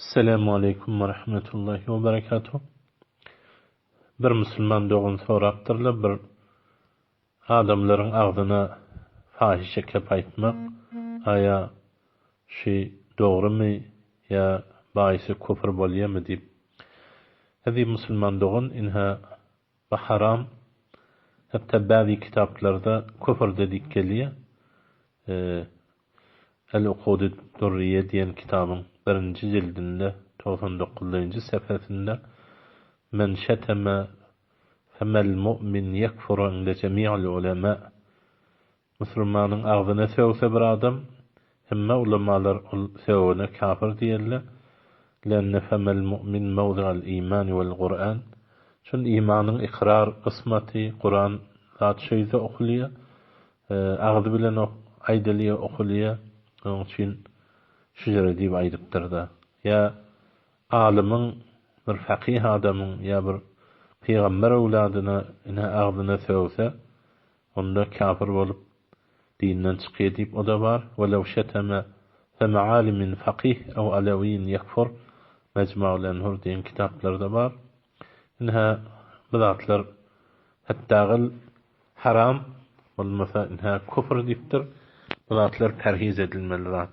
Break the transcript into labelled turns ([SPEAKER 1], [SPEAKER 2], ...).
[SPEAKER 1] Esselamu aleýkum we rahmetullahi we berekatuh. Bir musulman dogan sorapdyrlar bir adamlaryň agzyna fahişe kep aýtmak aýa şy dogrymy ýa baýysy küfür bolýamy diýip. Eziz musulman dogan inha bu haram hatda bäzi kitaplarda küfür-de diýip gelýä. El-Ukudud Durriýe diýen kitabyň birinji jildinde, 99-njy sefesinde, Men şeteme femel mu'min ýekfuru inde jemi'il ulema, Musulmanyň agzyna sögse bir adam, hemme ulamalar ol sögene kafir diýerler, Li'enne femel mu'min mewzi'el imani vel Kur'an, Çün imanyň ykrar gysmaty, Kuran zat şeýde okulýar, Agzy bilen aýdylýa, okulýa. Onuň üçin şu ýere diýip aýdypdyr-da. Ýa alymyň, bir fakyh adamyň ýa bir pygamber öwladyna ine agzyna sögse, onda kafir bolup dinden çykýa diýip o-da bar. Welew şeteme feme alimin fakyh ew alewiýin ýekfur Mejmaul Enhur diýen kitaplarda bar. Ine bu zatlar hetdagyl Haram, bolmasa ynha küfür diýipdir. Bu zatlar perhiz edilmeli zat.